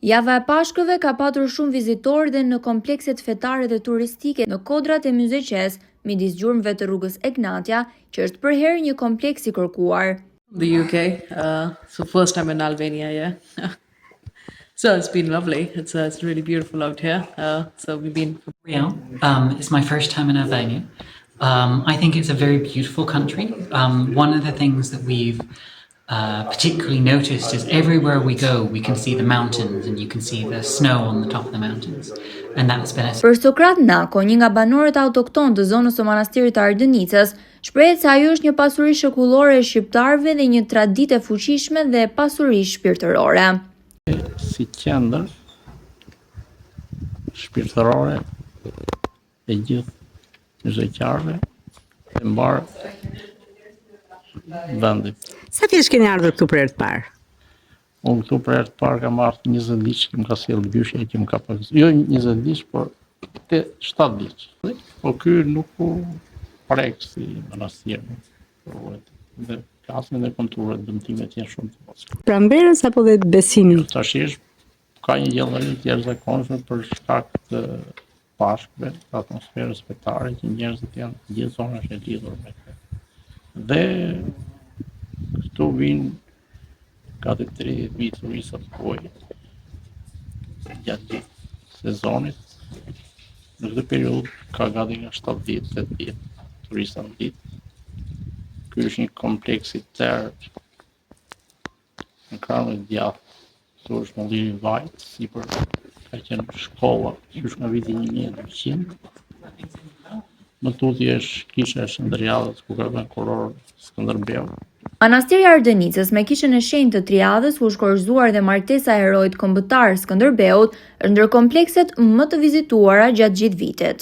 Java e Pashkëve ka patur shumë vizitorë dhe në komplekset fetare dhe turistike në kodrat e Myzeqesë, midis gjurmëve të rrugës Egnatia, që është përherë një kompleks i kërkuar. The UK, so first time in Albania, yeah. So it's been lovely. It's really beautiful out here. So we've been Real. It's my first time in Albania. I think it's a very beautiful country. One of the things that we've particularly noticed is everywhere we go, we can see the mountains and you can see the snow on the top of the mountains. And that's been a Për Sokrat Nako, një nga banorët autokton të zonës së Manastirit të Ardënicës, shprehet se ajo është një pasuri shekullore e shqiptarëve dhe një traditë e fuqishme dhe pasuri shpirtërore. Si qendër shpirtërore e gjithë myzeqarëve e mbarë vendit. Sa vjeç keni ardhur këtu për herë të parë? Unë këtu për herë të parë kam ardhur 20 vjeç që më ka sjellë gjyshja që më ka pas. Jo 20 vjeç, por te 7 vjeç. Po ky nuk u prek si manastir. Dhe flasim dhe konturet, dëmtimet janë shumë të vogla. Pranverës apo dhe besimit? Tash është ka një gjallëri të jashtëzakonshme për shkak të Pashkëve, të atmosferës fetare që njerëzit janë gjithë zona është e lidhur me këtë. Dhe këtu vinë gati 30.000 turista të huaj gjatë gjithë sezonit. Në këtë periudhë ka gati nga 70-80 turista në ditë. Ky është një kompleks i tërë në krahun e djathtë. Këtu është mulliri i vajit, sipër ka qenë shkolla qysh nga viti 1200. Më tutje është kisha e Shën Driadhës ku ka vënë kurorë Skënderbeu. Manastiri i Ardënicës me kishën e shenjtë të Triadhës ku është kurorëzuar dhe martesa e heroit kombëtar Skënderbeut është ndër komplekset më të vizituara gjatë gjithë vitit.